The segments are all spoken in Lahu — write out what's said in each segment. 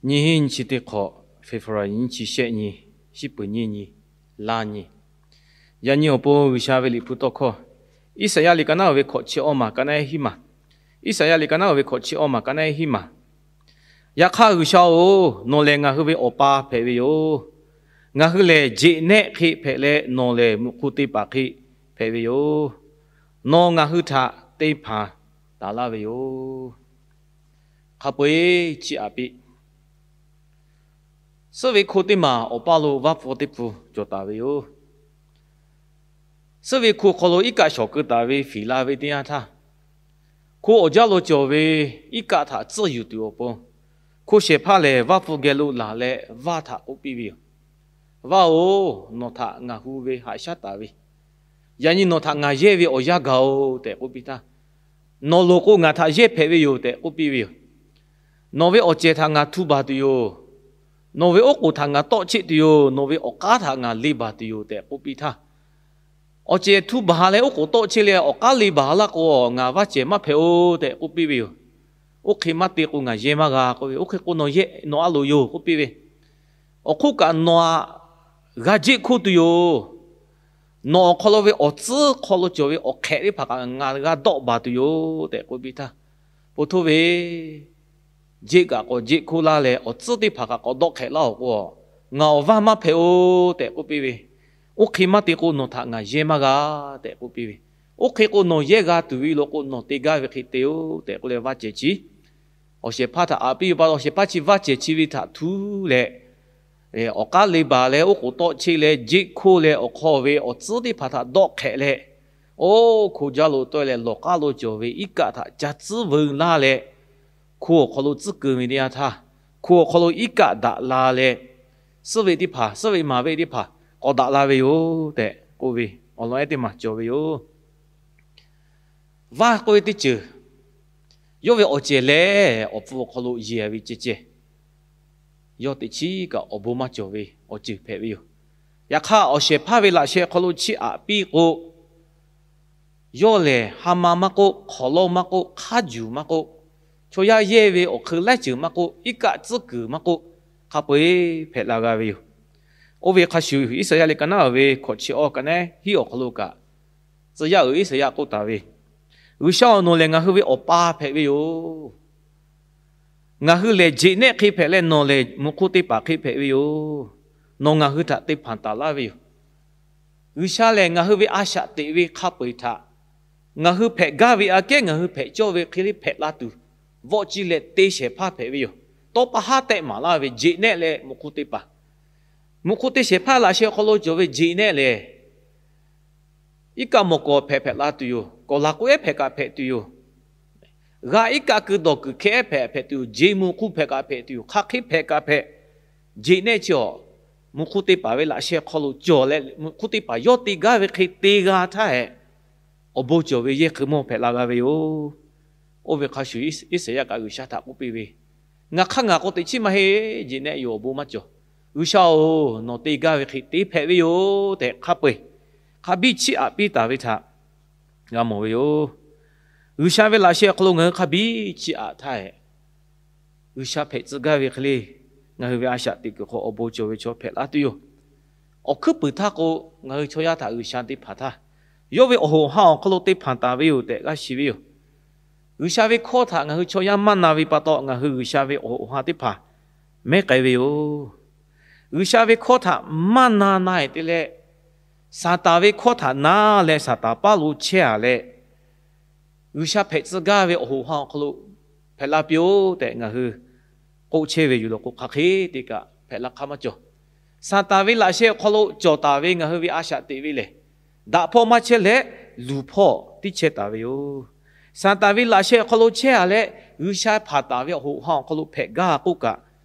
Nyiˇ hinˉ nyiˇ chi teˇ hk'awꞈ, February nyiˇ chi shehˆ nyi, shiˉ peuˍ nyiˇ nyi, laˇ nyi. Yaꞈ nyi awˬ pon G'uiˬsha ve Liꞈ hpu tawˇ hkawˇ, Iˉsaˍyaˆ liꞈ ka naˉ uiˍ ve hkawꞈ chi awˇ maˬ ka naˉ hiˉ maˬ. Iˉsaˍyaˆ liꞈ ka naˉ uiˍ ve hkawꞈ chi awˇ maˬ ka naˉ hiˉ maˬ. Yaꞈ hk'aˇ G'uiˬsha-oˬ, nawˬ lehˬ ngaˬ hui ve awˬ pa hpehꞈ ve yoˬ. Ngaˬ hui lehˬ jeꞈ nehˆ hk'e hpehꞈ leh, nawˬ lehˬ muꞈ hk'u te paˍ hk'e hpehꞈ ve yoˬ. Nawˬ ngaˬ hui htaꞈ te hpanˍ taˍ laˇ ve yoˬ. Hk'a peu-eˬ chiˇ aꞈ piˇ. Suhˉ ve hko teˇ maˬ awˬ paˇ lo vaˇ pfuh teˇ pfuh cawˬ taˍ ve yoˬ. Suhˉ ve hko hk'aw lo iˉ kaˆ shawˍ keu taˍ ve fiˍ la ve teˇ yanˇ htaˇ, hko awˬ jaˇ lo cawˬ ve iˉ kaˆ htaꞈ tcuhˇ yuˬ tuˬ awˬ pon, hko shehˍ hpaˇ lehˬ vaˇ pfuh geh lo laˬ leh vaˇ htaꞈ k'oˆ piˇ ve yoˬ. Vaˇ-oˬ, nawˬ htaꞈ ngaˬ hu ve haꞈ shaˉ taˍ ve, yaꞈ nyi nawˬ htaꞈ ngaˬ yehˇ ve awˬ yanˇ gaˬ-oˬ tehꞈ k'oˆ piˇ htaˇ, nawˬ loˍ k'o ngaˬ htaꞈ yehˇ hpehꞈ ve yoˬ tehꞈ k'oˆ piˇ ve yoˬ. Nawˬ ve awˬ cehˬ htaꞈ ngaˬ htu baˬ tuˬ yoˬ. Nawˬ ve oˉ k'oˍ htaꞈ ngaˬ tawˆ cheˆ tuˬ yoˬ. Nawˬ ve awˬ k'aˉ htaꞈ ngaˬ le baˬ tuˬ yoˬ tehꞈ k'oˆ piˇ htaˇ, awˬ cehˬ htu baˬ leh oˉ k'oˍ tawˆ cheˆ leh awˬ k'aˉ le baˬ laˇ k'o, ngaˬ vaˇ cehˬ maˇ hpehꞈ-oˬ tehꞈ k'oˆ piˇ ve yoˬ. Oˇ hk'e maˇ te k'o ngaˬ yehˇ maˇ g'a k'oˆ ve, oˇ hk'e k'o nawˬ yehˇ nawˬ a loˍ yoˬ k'oˆ piˇ ve. Awˬ hk'oˆ kaꞈ nawˬ aꞈ g'a jeˆ hkoˇ tuˬ yoˬ. Nawˬ awˬ hk'aw lo ve awˬ tcuhˉ hk'aw lo cawˬ ve awˬ hk'ehꞈ teˇ hpaˍ kaꞈ ngaˬ g'a dawˆ baˬ tuˬ yoˬ tehꞈ k'oˆ piˇ htaˇ, po htoˇ ve jeˆ kaꞈ k'awꞈ jeˆ hkoˇ laˇ leh awˬ tcuhˉ teˇ hpaˍ kaꞈ k'awꞈ dawˆ hk'ehꞈ laˇ-oˬ k'o, ngaˬ awˬ vaˇ maˇ hpehꞈ-oˬ tehꞈ k'oˆ piˇ ve. Oˇ hk'e maˇ te k'o nawˬ htaꞈ ngaˬ yehˇ maˇ g'a tehꞈ k'oˆ piˇ ve. Oˇ hk'e k'o nawˬ yehˇ g'a tuˬ ve lo k'o nawˬ te gaˇ ve hk'e te-oˬ tehꞈ k'oˆ leh vaˇ cehˬ chi awˬ shehˍ hpaˇ htaꞈ aꞈ piˇ ve pa taw, awˬ shehˍ hpaˇ chi vaˇ cehˬ chi ve htaꞈ htuˉ leh, awˬ k'aˉ le baˬ leh oˉ k'oˍ tawˆ cheˆ leh jeˆ hkoˇ leh awˬ hk'aw ve awˬ tcuhˉ teˇ hpaˍ htaꞈ dawˆ hk'ehꞈ leh, oˇ hko jaˇ lo tawˆ leh lawˬ k'aˉ lo cawˬ ve iˉ kaˆ htaꞈ ca tcuhˉ veu laˇ leh, hko awˬ hk'aw lo tcuhˉ keu ve teˇ yanˇ htaˇ, hko awˬ hk'aw lo iˉ kaˆ daꞈ la leh, suhˉ ve teˇ hpaˍ, suhˉ ve maˍ ve teˇ hpaˍ k'awꞈ daꞈ la ve yoˬ tehꞈ k'oˆ ve awˬ lawn ehˉ teˇ maˬ cawˬ ve yoˬ. Vaˇ k'oˆ ve teˇ ceuˬ, yawˇ ve awˬ cehˬ lehˬ awˬ pfuhˇ awˬ hk'aw lo yeˬ ve ceh ceh, yawˇ teꞈ chiˉ kaꞈ awˬ bon maˇ cawˬ ve awˬ ceuˬ hpehꞈ ve yoˬ. Yaꞈ hk'aˇ, awˬ shehˍ hpaˇ ve laꞈ sheh hk'aw lo chiˇ aꞈ piˇ k'o, yawˇ lehˬ ha ma maˇ k'oˆ, hk'awˍ lawˇ maˇ k'oˆ, hk'aˉ juˬ maˇ k'oˆ, chaw yaˇ yehˇ ve awˬ hk'eun laiˉ ceuˬ maˇ k'oˆ, iˉ kaˆ tcuhˉ kuiˬ maˇ k'oˆ, hk'a peu-eˬ hpehꞈ la g'a ve yoˬ. Oˇ ve hk'a shuˍ, Iˉsaˍyaˆ liꞈ ka naˉ uiˍ ve hkawꞈ chi awˇ ka naˉ hiˉ awˬ hk'aw lo kaꞈ, tcuh yaˇ uiˍ Iˉsaˍyaˆ k'oˆ taˍ ve, G'uiˬsha-oˬ, nawˬ lehˬ ngaˬ hui ve awˬ pa hpehꞈ ve yoˬ. Ngaˬ hui lehˬ jeꞈ nehˆ hk'e hpehꞈ leh, nawˬ lehˬ muꞈ hk'oˆ teˇ hpaˍ hk'e hpehꞈ ve yoˬ. Nawˬ ngaˬ hui htaꞈ te hpanˍ taˍ laˇ ve yoˬ. G'uiˬsha lehˬ ngaˬ hui ve a shaꞈ teꞈ ve hk'a peu-eˬ htaꞈ ngaˬ hui hpehꞈ gaˇ ve aꞈ kehˉ ngaˬ hui hpehꞈ cawˇ ve hk'e le hpehꞈ la tuˬ, vawˆ ciˇ leh te shehˍ hpaˇ hpehꞈ ve yoˬ. Tawˇ pa haˉ tehˆ maˍ laˇ ve jeꞈ nehˆ leh muꞈ hk'oˆ teˇ hpaˍ, muꞈ hk'oˆ teˇ shehˍ hpaˇ laꞈ sheh awˬ hk'aw lo cawˬ ve jeꞈ nehˆ lehˬ, iˉ kaˆ mawˬ kawˍ hpehꞈ hpehꞈ la tuˬ yoˬ. Kawˬ laˬ k'oˆ ehˉ hpehꞈ kaꞈ hpehꞈ tuˬ yoˬ. G'a iˉ kaˆ keu dawˬ kuiˬ hkehˉ ehˉ hpehꞈ hpehꞈ tuˬ yoˬ. Jeꞈ muꞈ hk'oˆ hpehꞈ kaꞈ hpehꞈ tuˬ yoˬ. Hk'aˬ hk'e hpehꞈ kaꞈ hpehꞈ, jeꞈ nehˆ chi awˬ, muꞈ hk'oˆ teˇ hpaˍ ve laꞈ sheh hk'aw lo cawˬ leh muꞈ hk'oˆ teˇ hpaˍ yawˇ te gaˇ ve hk'e te g'a htaˇ hehꞈ, awˬ bon cawˬ ve yehˇ hk'eun mawˇ hpehꞈ la g'a ve yoˬ. Oˇ ve hk'a shuˍ, Iˉsaˍyaˆ kaꞈ G'uiˬsha htaꞈ k'oˆ piˇ ve, Ngaˬ hk'aˇ ngaˬ k'o teꞈ chiˉ maˇ heˆ. Jeꞈ nehˆ yoˬ, awˬ bon maˇ cawˬ. G'uiˬsha-oˬ, nawˬ te gaˇ ve hk'e te hpehꞈ ve yoˬ tehꞈ hk'a peu-eˬ hk'a biˇ chiˇ aꞈ piˇ taˍ ve htaꞈ g'a mawˬ ve yoˬ. G'uiˬsha ve laꞈ sheh awˬ hk'aw lo ngaˬ hui hk'a biˇ chiˇ aꞈ htaˇ hehꞈ, G'uiˬsha hpehꞈ tcuh gaˇ ve hk'e le, ngaˬ hui ve a shaꞈ teꞈ kuiˬ hk'aw awˬ bon cawˬ ve chaw hpehꞈ laˇ tuˬ yoˬ. Awˬ hkuiˉ puiˍ htaˇ k'o, ngaˬ hui chaw yaˇ htaꞈ G'uiˬsha te hpanˍ htaˇ, yawˇ ve awˬ hoꞈ awˬ ha awˬ hk'aw lo te hpanˍ taˍ ve yoˬ tehꞈ g'a shiˍ ve yoˬ. G'uiˬsha ve hkawˇ htaꞈ ngaˬ hui chaw yaˇ maˇ na ve pa taw, ngaˬ hui G'uiˬsha ve awˬ hoꞈ awˬ ha teˇ hpaˍ mehˉ k'ai ve yoˬ. G'uiˬsha ve hkawˇ htaꞈ maˇ na na-e te leh, Saˍtanˍ ve hkawˇ htaꞈ na leh Saˍtanˍ paˇ lo chehˇ-a leh, G'uiˬsha hpehꞈ tcuh gaˇ ve awˬ hoꞈ awˬ ha awˬ hk'aw lo hpehꞈ la piˇ-oˆ tehꞈ ngaˬ hui k'oˆ chehˇ ve yoˬ. Law k'o, hk'aˬ hk'e te kaꞈ hpehꞈ la hk'aˇ maˇ cawˬ. Saˍtanˍ ve laꞈ sheh awˬ hk'aw lo cawˬ taˍ ve ngaˬ hui ve a shaꞈ teꞈ ve lehˬ, daꞈ hpawˇ maˇ chehˇ leh, luˬ hpawˇ tiˉ chehˇ taˍ ve yoˬ. Saˍtanˍ ve laꞈ sheh awˬ hk'aw lo chehˇ-a leh, G'uiˬsha hpanˍ taˍ ve awˬ hoꞈ awˬ ha awˬ hk'aw lo hpehꞈ gaˇ k'oˆ kaꞈ,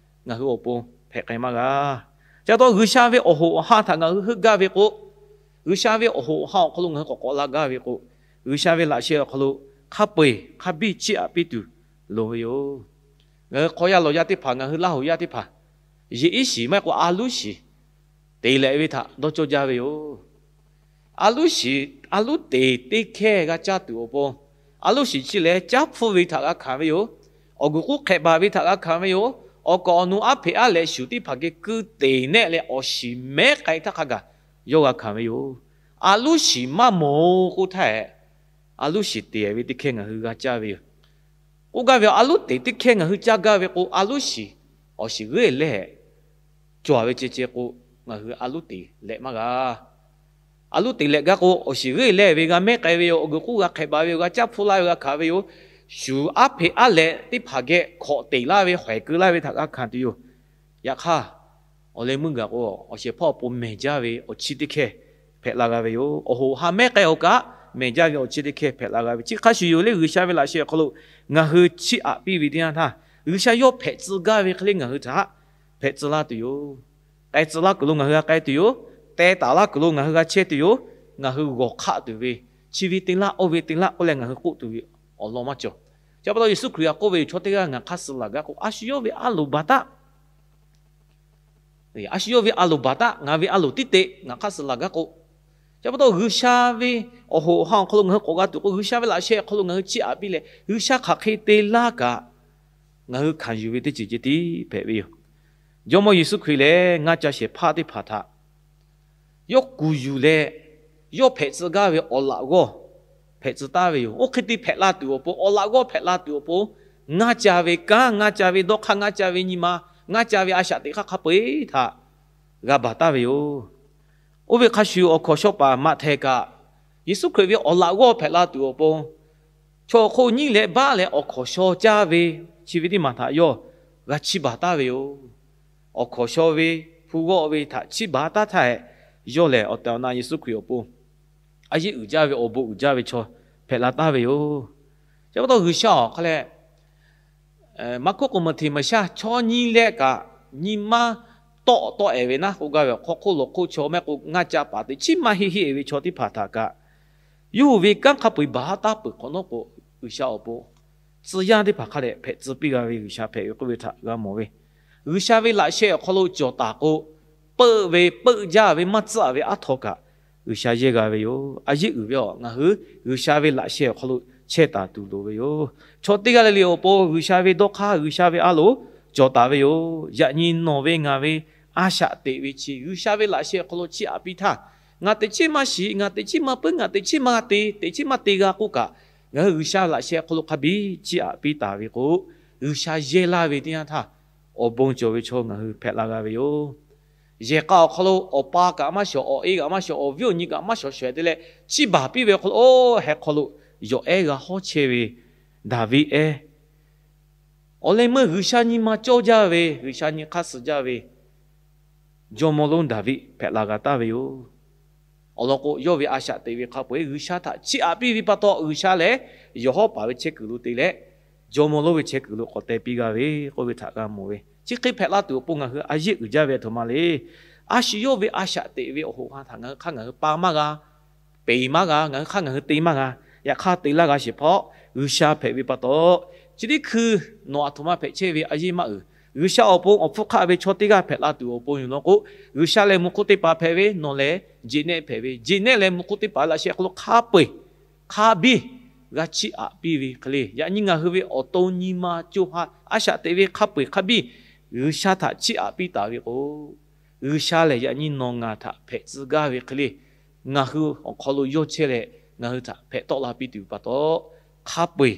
ngaˬ hui awˬ pon hpehꞈ k'ai maˇ g'a. Ca taw G'uiˬsha ve awˬ hoꞈ awˬ ha htaꞈ ngaˬ hui heuˆ gaˇ ve k'o, G'uiˬsha ve awˬ hoꞈ awˬ ha awˬ hk'aw lo ngaˬ hui k'awꞈ k'awꞈ la gaˇ ve k'o, G'uiˬsha ve laꞈ sheh awˬ hk'aw lo hk'a peu-eˬ hk'a biˇ chiˇ aꞈ piˇ tuˬ loˍ ve yoˬ. Ngaˬ hui hk'aw yaˇ lawˬ yaˇ teˇ hpaˍ, ngaˬ hui Laˇ huˍ yaˇ teˇ hpaˍ, yeˬ iˉ shiˍ maˇ heˆ k'o a luˉ shiˍ te leh ve htaꞈ dawˇ cawˇ jaˇ ve yoˬ. A luˉ shiˍ, a luˉ teˍ teˇ hkehˇ g'a caˇ tuˬ awˬ pon, a luˉ shiˍ chi lehˬ caˉ hpfuhˇ ve htaꞈ g'a hkanˍ ve yoˬ. Awˬ guˬ k'uˉ hk'ehꞈ baˬ ve htaꞈ g'a hkanˍ ve yoˬ. Awˬ kaˍ awˬ nu aˉ hpeꞈ aˉ lehꞈ shuˍ teˇ hpaˍ geh keu teˍ nehˆ leh awˬ shiˍ mehˉ k'ai htaˇ hk'a gaˬ yawˇ g'a hkanˍ ve yoˬ. A loˉ shiˍ maˇ mawˬ k'oˆ htaˇ, a loˉ shiˍ teˍ ve teˇ hkehˇ ngaˬ hui g'a caˇ ve yoˬ. K'oˆ gaˇ ve, a loˉ teˍ teˇ hkehˇ ngaˬ hui caˇ gaˇ ve k'o, a loˉ shiˍ awˬ shiˍ g'euˆ leh cawˬ ve ceh ceh k'o, ngaˬ hui a loˉ teˍ lehꞈ maˇ g'a. A loˉ teˍ lehꞈ gaˇ k'o, awˬ shiˍ g'euˆ leh ve g'a mehˉ k'ai ve yoˬ. Awˬ g'uiˬ k'oˆ g'a hk'ehꞈ baˬ ve yoˬ. G'a caˇ hpfuhˇ laˇ ve, g'a hkanˍ ve yoˬ. Shuˍ aˉ hpeꞈ aˉ lehꞈ teˇ hpaˍ geh hkawꞈ teꞈ laˇ ve, hawehˬ keu laˇ ve htaꞈ g'a hkanˍ tuˬ yoˬ. Yaꞈ hk'aˇ, awˬ leh meuˇ gaˬ k'o, awˬ shehˍ hpaˇ awˬ pon mehˬ jaˇ ve awˬ chi teˇ hkehˇ hpehꞈ la g'a ve yoˬ. Awˬ hoꞈ ha mehˉ k'ai awˬ kaꞈ, mehˬ jaˇ ve awˬ chi teˇ hkehˇ hpehꞈ la g'a ve. Chi hk'a shuˍ yoˬ leh, G'uiˬsha ve laꞈ sheh awˬ hk'aw lo ngaˬ hui chiˇ aꞈ piˇ ve teˇ yanˇ htaˇ, G'uiˬsha yawˇ hpehꞈ tcuh gaˇ ve hk'e le ngaˬ hui htaꞈ hpehꞈ tcuh laˇ tuˬ yoˬ. K'ai tcuh laˇ kuiˬ lo ngaˬ hui g'a k'ai tuˬ yoˬ. Teh taˍ laˇ kuiˬ lo ngaˬ hui g'a chehˇ tuˬ yoˬ. Ngaˬ hui g'awˬ hk'aˆ tuˬ ve, chi ve te laˇ, oˇ ve te laˇ k'oˆ leh ngaˬ hui k'oˆ tuˬ ve awˬ lawn maˇ cawˬ. Chi pa taw Yeˍsuˆ Hkriꞈ htaꞈ k'oˆ ve yoˬ, chaw teˇ g'aˇ ngaˬ hk'aˇ suh laˬ gaˇ k'o, a shu yawˇ ve a loˍ baˬ taˉ. A shu yawˇ ve a loˍ baˬ taˉ, ngaˬ ve a loˍ tiˉ te ngaˬ hk'aˇ suh laˬ gaˇ k'o. Chi pa taw G'uiˬsha ve awˬ hoꞈ awˬ ha awˬ hk'aw lo ngaˬ hui k'awꞈ g'a tuˬ k'o, G'uiˬsha ve laꞈ sheh awˬ hk'aw lo ngaˬ hui chiˇ aꞈ piˇ leh, G'uiˬsha hk'aˬ hk'e te laˇ kaꞈ ngaˬ hui hkanˍ yuˬ ve teˇ ceuˬ ceh tiˉ hpehꞈ ve yoˬ. Jawˇmawˇ Yeˍsuˆ Hkriꞈ lehˬ, ngaˇ ca shehˍ hpaˇ teˇ hpaˍ htaꞈ yawˇ kuˬ yuˬ leh, yawˇ hpehꞈ tcuh gaˇ ve awˬ laꞈ g'awˇ hpehꞈ tcuh taˉ ve yoˬ. Oˇ hk'e te hpehꞈ la tuˬ awˬ pon, awˬ laꞈ g'awˇ hpehꞈ la tuˬ awˬ pon, ngaˇ ca ve kanˉ, ngaˇ ca ve dawˇ hk'aˇ, ngaˇ ca ve nyi ma, ngaˇ ca ve a shaꞈ teꞈ hk'aˇ hk'a peu-eˬ htaꞈ g'a baˬ taˉ ve yoˬ. Oˇ ve hk'a shuˍ, awˬ hkawnˍ shaw paˍ Maꞈhtehˍ kaꞈ, Yeˍsuˆ Hkriꞈ ve awˬ laꞈ g'awˇ hpehꞈ la tuˬ awˬ pon, chaw hk'oˆ nyiˉ leh baˆ leh awˬ hkawnˍ shaw caˇ ve chi ve teˇ maˬ htaꞈ yawˇ g'a chiˇ baˬ taˉ ve yoˬ. Awˬ hkawnˍ shaw ve, hpu g'awˆ ve htaꞈ chiˇ baˬ taˉ htaˇ hehꞈ, yawˇ lehˬ awˬ tehˬ awˬ na Yeˍsuˆ Hkriꞈ awˬ pon a yeˇ uiˍ jaˇ ve, awˬ bon uiˍ jaˇ ve chaw hpehꞈ la taˉ ve yoˬ. Chi pa taw G'uiˬsha awˬ hk'a leh, Maˍkuˆ k'oˍ maˬ hteꞈ maˍ shaˇ chaw nyi leh kaꞈ, nyi ma tawˆ tawˆ-e ve naˉ k'oˆ gaˇ ve awˬ hk'aw, hk'oˆ lawˬ hk'oˆ chaw mehˆ k'o ngaˇ ca paˍ teꞈ chiˉ maˇ heˆ heˆ ve chaw teˇ hpaˍ htaꞈ kaꞈ, yawˇ hui ve kanˉ hk'a peu-eˬ baˬ haˉ taˉ peuˬ hk'awꞈ nawˉ k'o, G'uiˬsha awˬ pon tcuh yaˇ teˇ hpaˍ hk'a dehꞈ hpehꞈ tcuh piˇ g'a ve G'uiˬsha hpehꞈ ve k'oˆ ve htaꞈ g'a mawˬ ve. G'uiˬsha ve laꞈ sheh awˬ hk'aw lo cawˬ taˍ k'o, peuˆ ve peuˆ jaˇ ve maˇ tcuhˉ-a ve aˉ htaw kaꞈ, G'uiˬsha yehˇ g'a ve yoˬ. A yeˇ uiˍ ve awˬ ngaˬ hui G'uiˬsha ve laꞈ sheh awˬ hk'aw lo chehˇ taˍ tuˬ loˍ ve yoˬ. Chaw teˇ g'aˇ le le awˬ pon G'uiˬsha ve dawˇ hk'aˇ, G'uiˬsha ve a loˍ cawˬ taˍ ve yoˬ. Yaꞈ nyi nawˬ ve ngaˬ ve a shaꞈ teꞈ ve chi G'uiˬsha ve laꞈ sheh awˬ hk'aw lo chiˇ aꞈ piˇ htaˇ, ngaˬ teꞈ chiˉ maˇ shiˍ, ngaˬ teꞈ chiˉ maˇ puiˉ, ngaˬ teꞈ chiˉ maˇ te, teꞈ chiˉ maˇ te g'a k'oˆ kaꞈ, ngaˬ hui G'uiˬsha laꞈ sheh awˬ hk'aw lo hk'a biˇ chiˇ aꞈ piˇ taˍ ve k'o, G'uiˬsha yehˇ laˇ ve teˇ yanˇ htaˇ, awˬ bon cawˬ ve chaw ngaˬ hui hpehꞈ la g'a ve yoˬ. Yehˬ k'a awˬ hk'aw lo awˬ pa kaꞈ maˇ shawˍ, awˬ e kaꞈ maˇ shawˍ, awˬ viˉ awˬ nyi kaꞈ maˇ shawˍ shawehꞈ te leh, chiˇ baˬ piˇ ve awˬ hk'aw lo, oˇ heh hk'aw lo yawˬ ehˉ g'a hawˉ chehˇ ve Daˍviˆ ehˉ, awˬ leh meuˇ G'uiˬsha nyi ma cawˇ jaˇ ve, G'uiˬsha nyi hk'aˇ suh jaˇ ve jawˇmawˇ lonˉ Daˍviˆ hpehꞈ la g'a taˍ ve yoˬ. Awˬ lawn k'o, yawˇ ve a shaꞈ teꞈ ve hk'a peu-eˬ G'uiˬsha htaꞈ chiˇ aꞈ piˇ ve pa taw, G'uiˬsha lehˬ yawˬ hawˉ paˍ ve chehˇ kuiˬ lo te leh, jawˇmawˇ lonˉ ve chehˇ kuiˬ lo k'awꞈ teh piˇ g'a ve k'oˆ ve htaꞈ g'a mawˬ ve. Chi hk'e hpehꞈ la tuˬ awˬ pon ngaˬ hui a yeˇ uiˍ jaˇ ve a htoꞈ ma le. A shu yawˇ ve a shaꞈ teꞈ ve awˬ hoꞈ ha htaꞈ ngaˬ hui hk'aˇ ngaˬ hui pa maˇ g'a, peˍ maˇ g'a, ngaˬ hui hk'aˇ ngaˬ hui te maˇ g'a. Yaꞈ hk'aˇ te laˇ g'a shehˍ hpaˇ G'uiˬsha hpehꞈ ve pa taw, chi teˇ hkui nawˬ a htoꞈ ma hpehꞈ chehˇ ve a yeˇ maˇ uiˍ. G'uiˬsha awˬ pon awˬ hpfuhˇ hk'aˆ ve chaw teˇ g'aˇ hpehꞈ la tuˬ awˬ pon yoˬ law k'o, G'uiˬsha lehˬ mvuhˇ hk'oˆ teˇ hpaˍ hpehꞈ ve, nawˬ lehˬ jeꞈ nehˆ hpehꞈ ve, jeꞈ nehˆ lehˬ mvuhˇ hk'oˆ teˇ hpaˍ ve laꞈ sheh hk'aw lo hk'a peu-eˬ hk'a biˇ g'a chiˇ aꞈ piˇ ve hk'e le. Yaꞈ nyi ngaˬ hui ve awˬ to nyi ma co ha a shaꞈ teꞈ ve hk'a peu-eˬ hk'a biˇ G'uiˬsha htaꞈ chiˇ aꞈ piˇ taˍ ve k'o, G'uiˬsha lehˬ yaꞈ nyi nawˬ ngaˬ htaꞈ hpehꞈ tcuh gaˇ ve hk'e le. Ngaˬ hui awˬ hk'aw lo yawˇ chehˇ leh, ngaˬ hui htaꞈ hpehꞈ tawˆ la piˇ tuˬ ve pa taw, hk'a peu-eˬ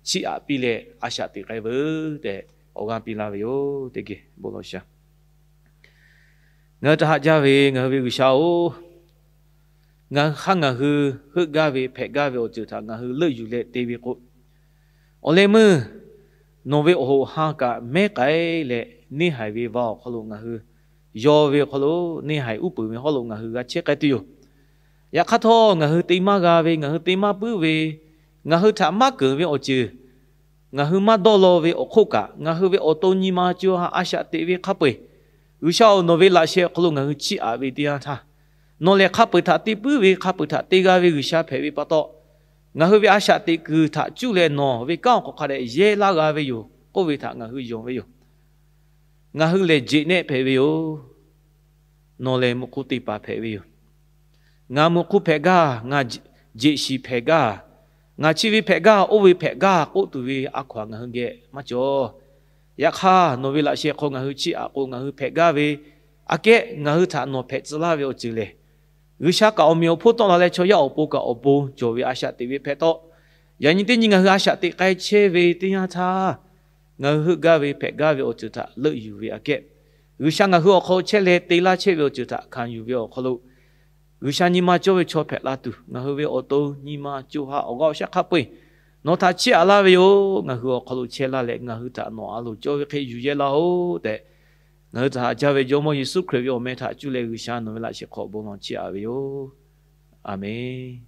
chiˇ aꞈ piˇ leh a shaꞈ teꞈ k'ai veuˬ tehꞈ awˬ g'aˇ piˇ laˇ ve yoˬ. Teˇ geh bon lawˬ sha. Ngaˬ hui htaꞈ haꞈ jaˇ ve ngaˬ hui ve G'uiˬsha-oˬ, ngaˬ hui hk'aˇ ngaˬ hui heuˆ gaˇ ve hpehꞈ gaˇ ve awˬ ceuˬ htaꞈ ngaˬ hui leuˆ yuˬ leh te ve k'o, awˬ leh meuˇ nawˬ ve awˬ hoꞈ ha kaꞈ mehˉ k'ai leh, neˇ haiˬ ve va awˬ hk'aw lo ngaˬ hui yaw ve awˬ hk'aw lo, neˇ haiˬ uˉ peunˍ ve hawˉ lo ngaˬ hui g'a chehˇ k'ai tuˬ yoˬ. Yaꞈ hk'aˇ htawˇ, ngaˬ hui te maˇ g'a ve, ngaˬ hui te maˇ puiˉ ve, ngaˬ hui htaꞈ maˇ keunˍ ve awˬ ceuˬ, ngaˬ hui maˇ dawˇ law ve awˬ hk'oˆ kaꞈ, ngaˬ hui ve awˬ to nyi ma co ha a shaꞈ teꞈ ve hk'a peu-eˬ, G'uiˬsha-oˬ, nawˬ ve laꞈ sheh awˬ hk'aw lo ngaˬ hui chiˇ aꞈ ve teˇ yanˇ htaˇ, nawˬ lehˬ hk'a peu-eˬ htaꞈ te puiˉ ve, hk'a peu-eˬ htaꞈ te g'a ve G'uiˬsha hpehꞈ ve pa taw, ngaˬ hui ve a shaꞈ teꞈ kuiˬ htaꞈ cuˇ leh nawˬ ve kanˉ awˬ hk'aw hk'a dehꞈ yehˇ laˇ g'a ve yoˬ k'oˆ ve htaꞈ ngaˬ hui yonˍ ve yoˬ. Ngaˬ hui lehˬ jeꞈ nehˆ hpehꞈ ve yoˬ. Nawˬ lehˬ mvuhˇ hk'oˆ teˇ hpaˍ hpehꞈ ve yoˬ. Ngaˬ mvuhˇ hk'oˆ hpehꞈ gaˇ, ngaˬ jeꞈ shiˍ hpehꞈ gaˇ, ngaˬ chi ve hpehꞈ gaˇ, oˇ ve hpehꞈ gaˇ k'oˆ tuˬ ve a hkaw-anˬ ngaˬ hui geh maˇ cawˬ. Yaꞈ hk'aˇ, nawˬ ve laꞈ sheh hk'aw ngaˬ hui chiˇ aꞈ k'o, ngaˬ hui hpehꞈ gaˇ ve aꞈ kehˉ ngaˬ hui htaꞈ nawˬ hpehꞈ tcuh laˇ ve awˬ ceuˬ lehˬ, G'uiˬsha kaꞈ awˬ meꞈ awˬ hponˇ tawˆ la leh chaw yaˇ awˬ pon kaꞈ awˬ bon cawˬ ve a shaꞈ teꞈ ve hpehꞈ taw, yaꞈ nyi teˇ nyi ngaˬ hui a shaꞈ teꞈ k'ai chehˇ ve teˇ yanˇ htaˇ, ngaˬ hui heuˆ gaˇ ve hpehꞈ gaˇ ve awˬ ceuˬ htaꞈ leuˆ yuˬ ve aꞈ kehˉ, G'uiˬsha ngaˬ hui awˬ hk'aw lo chehˇ leh te laˇ chehˇ ve awˬ ceuˬ htaꞈ hkanˍ yuˬ ve awˬ hk'aw lo, G'uiˬsha nyi ma cawˇ ve chaw hpehꞈ la tuˬ, ngaˬ hui ve awˬ to nyi ma co ha awˬ g'aˇ awˬ shaˉ hk'a peu-eˬ nawˬ htaꞈ chiˇ aꞈ laˇ ve yoˬ. Ngaˬ hui awˬ hk'aw lo chehˇ laˇ leh, ngaˬ hui htaꞈ nawˬ a loˍ cawˇ ve hk'e yuˬ yehˇ laˇ-oˆ tehꞈ, ngaˬ hui htaꞈ haꞈ jaˇ ve Jawˇmawˇ Yeˍsuˆ Hkriꞈ ve awˬ meh htaꞈ cuˇ leh G'uiˬsha nawˬ ve laꞈ sheh hk'aw bon lawˬ chiˇ aꞈ ve yoˬ. A menˍ.